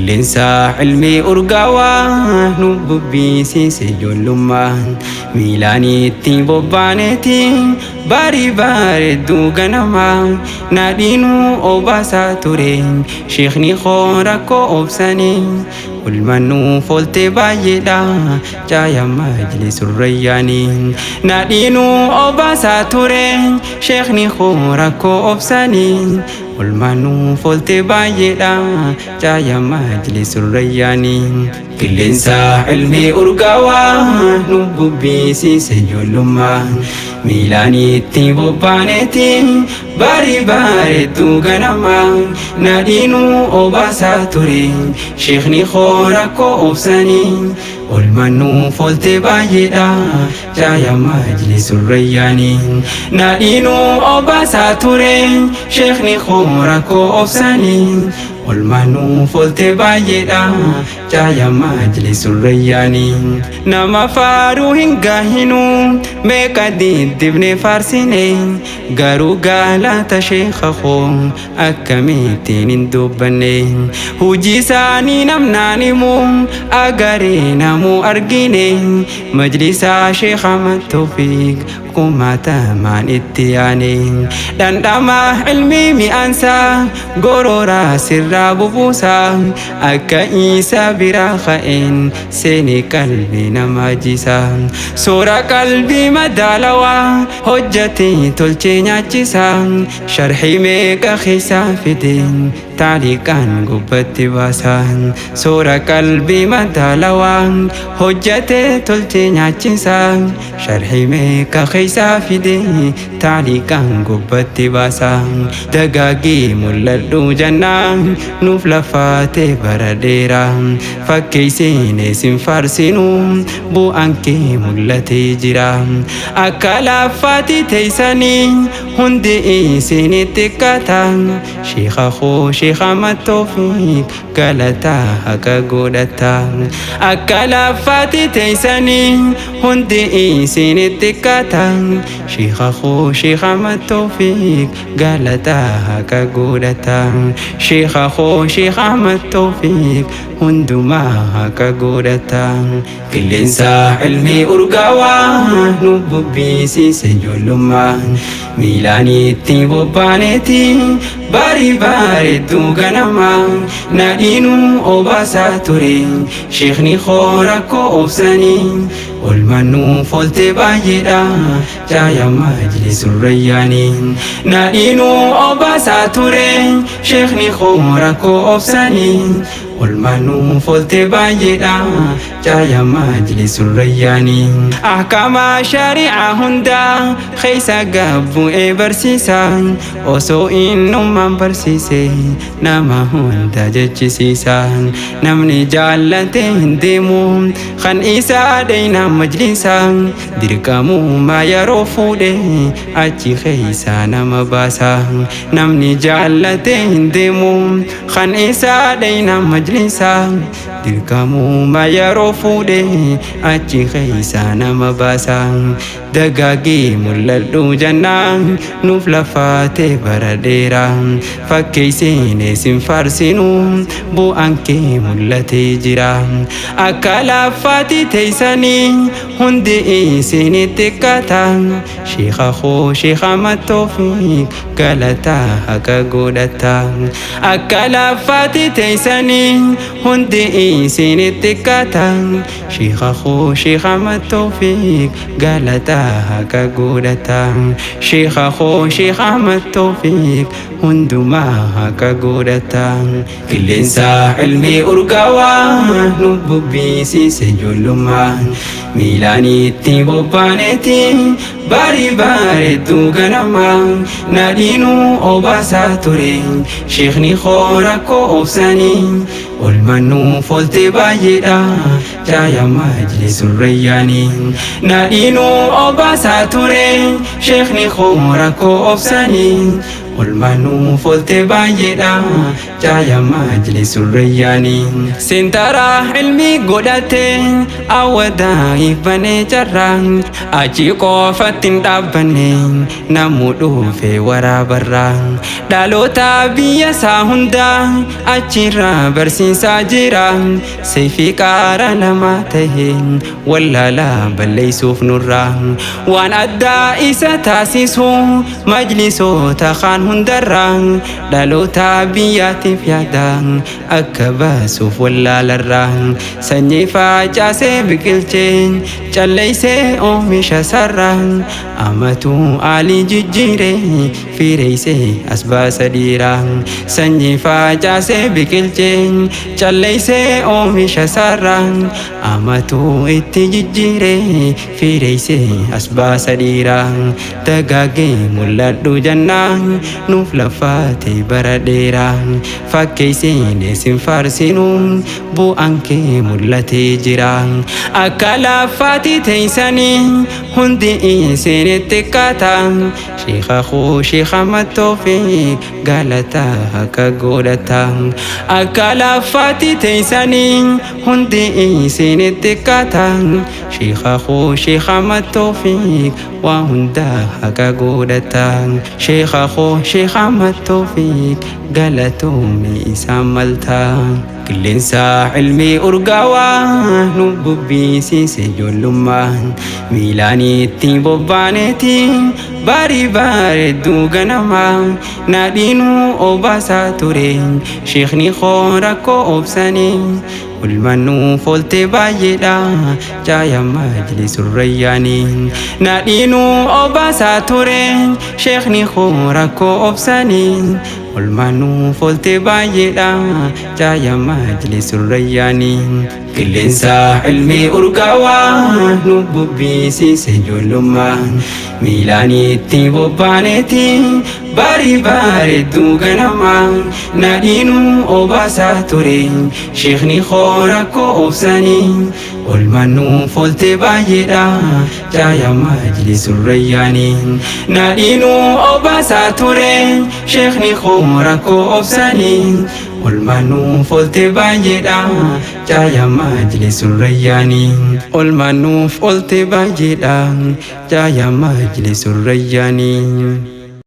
Qilleensa ilmii urgaawaa nu bubbisiise ijoollummaa miilaanitti bobbaaneeti barii bareedduu ganamaa nadhiinuu obaasaa ture sheekni koo rakkoo obsanii ulmannuu fooltee baay'eedha caaya majlisurrayyaanii nadhiinuu obaasaa ture sheekni koo rakkoo obsanii olmaanuu fooltee baay'eedha caaya majlisurrayyaanii. Qilleensa ilmii urgaawaa nu bubbisiise ijoollummaa miilaanitti bobbaaneeti barii bareedduu ganamaa nadhiinuu obaasaa ture sheekni koo rakkoo obsanii olmannuu fooltee baay'eedha caaya majlisurrayyaanii. Nadhiinuu obaasaa ture sheekni koo rakkoo obsanii olmaanuu fooltee baay'eedha caaya majlisurrayyaanii. Nama faaruu hin gaahinu meeqa diddibne faarsine garuu galata sheeka koo akkamittiin hin dubbanne hojii isaanii namnaan himu agaree namuu argine majlisaa Sheekh Ahmad Tawfiq kumaatamaan itti yaane dhandhama ilmii mi'aansaa gororaa sirraa bubuusaa akka isa biraa ka'een seene qalbii nama jiisa suura qalbii madaalawaa hojjate tolchee nyaachisa sharhii meeqa keessaa fide taaliqaan gubbatti baasa suura qalbii madaalawaa hojjate tolchee nyaachisa sharhii meeqa keessaa fide taaliqaan gubbatti baasa dagaagii mul'adhu jannaa nuuf lafaate bara dheeraa fakkeessine sin faarsinu bu'aan kee mul'atee jira akka lafaati teessanii hundi isinitti xiqqaata sheeka koo Sheekh Ahmad Tawfiq galata haqa godhata akka lafaati teessanii hundi isinitti xiqqaata sheeka koo Sheekh Ahmad Tawfiq galata haqa godhata sheeka koo Sheekh Ahmad Tawfiq hundumaa haqa godhata. Qilleensa ilmii urgaawaa nu bubbisiise ijoollummaa miilaanitti bobbaaneeti barii bareedduu ganamaa nadhiinuu obaasaa ture sheekni koo rakkoo obsanii olmannuu fooltee baay'eedha caaya majlisurrayyaanii. Nadhiinuu obaasaa ture sheekni koo rakkoo obsanii olmaanuu fooltee baay'eedha caaya majlisurrayyaanii. Ahkaama shari'aa hundaa keessa gabbu'ee barsiisa osoo innummaan barsiise nama hunda jechisiisa namni jaallate hin deemu kan isaa dheeyna majlisa dirqamummaa yeroo fuudhe achi keessa nama baasa namni jaallate hin deemu kan isaa dheeyna majlisa dirqamummaa yeroo fuudhe achi keessa nama baasa dagaagii mul'adhu jannaa nuuf lafaate bara dheeraa fakkeessine sin faarsinu bu'aan kee mul'atee jira akka lafaati teessanii hundi isinitti xiqqaata sheeka koo Sheekh Ahmad Tawfiq galata haqa godhata akka lafaati teessanii hundi isinitti xiqqaata sheeka koo Sheekh Ahmad Tawfiq galata haqa godhata sheeka koo Sheekh Ahmad Tawfiq hundumaa haqa godhata. Qilleensa ilmii urgaawaa nu bubbisiise ijoollummaa miilaanitti bobbaaneeti barii bareedduu ganamaa nadhiinuu obaasaa ture sheekni koo rakkoo obsanii olmannuu fooltee baay'eedha caaya majlisurrayyaanii. Nadhiinuu obaasaa ture sheekni koo rakkoo obsanii Olmaan nuuf oolte baay'eedha caaya majlisul rayyaanii. Seentara ilmii godhate awwadaa ifbanee carraa achi qofatti hin dhaabbanne namuu dhufe waraabarraa. Dhaloota biyya isaa hundaa achirraa barsiisaa jira. Seefii qaara namaa tahe wallaalaa balleessuuf nurraa. Waan addaa isa taasisu majlisoota kaan hundarraa dhaloota biyyaatiif yaada akka baasuuf wallaalarraa. Sanyii facaasee biqilchee calleessee oomisha sarraa amatu alii jijjiiree fireessee as baasa dhiiraa. Sanyii facaasee biqilchee calleessee oomisha sarraa amatu itti jijjiiree fireessee as baasa dhiiraa. Dagaagee mul'adhu jannaa nuuf lafaate bara dheeraa. Fakkeesseen isin faarsinu bu'aan kee mul'atee jira. Akka lafaati teessanii hundi isinitti xiqqaata. Sheekha koo Sheekha Mattoofi galata akka godhata. Akka lafaati teessanii hundi isinitti xiqqaata. Sheekha koo Sheekha Mattoofi waa hundaa haqa godhata. Sheekha koo Sheekha Mattoofi galatoomii isaan malta. Qilleensa ilmii urgaawaa nu bubbisiise ijoollummaa miilaan itti bobbaaneeti barii bareedduu ganamaa nadhiinuu obaasaa ture sheekni koo rakkoo obsanii. Olmaan nuuf oolte baay'eedha caaya majlisul rayyaanii. Nadhiinuu obaasaa ture sheekni koo rakkoo obsanii. Olmaan nuuf oolte baay'eedha caaya majlisul rayyaanii. Qilleensa ilmii urgaawaa nu bubbisiise ijoollummaa miilaan itti bobbaaneeti barii bareedduu ganamaa nadhiinuu obaasaa ture sheekni koo rakkoo obsanii. Olmaan nuuf oolte baay'eedha caaya majlisul rayyaanii. Nadhiinuu obaasaa ture sheekni koo rakkoo obsanii. Olmaan nuuf oolte baay'eedha caaya majlisul rayyaanii. Olmaan nuuf oolte baay'eedha caaya majlisul rayyaanii.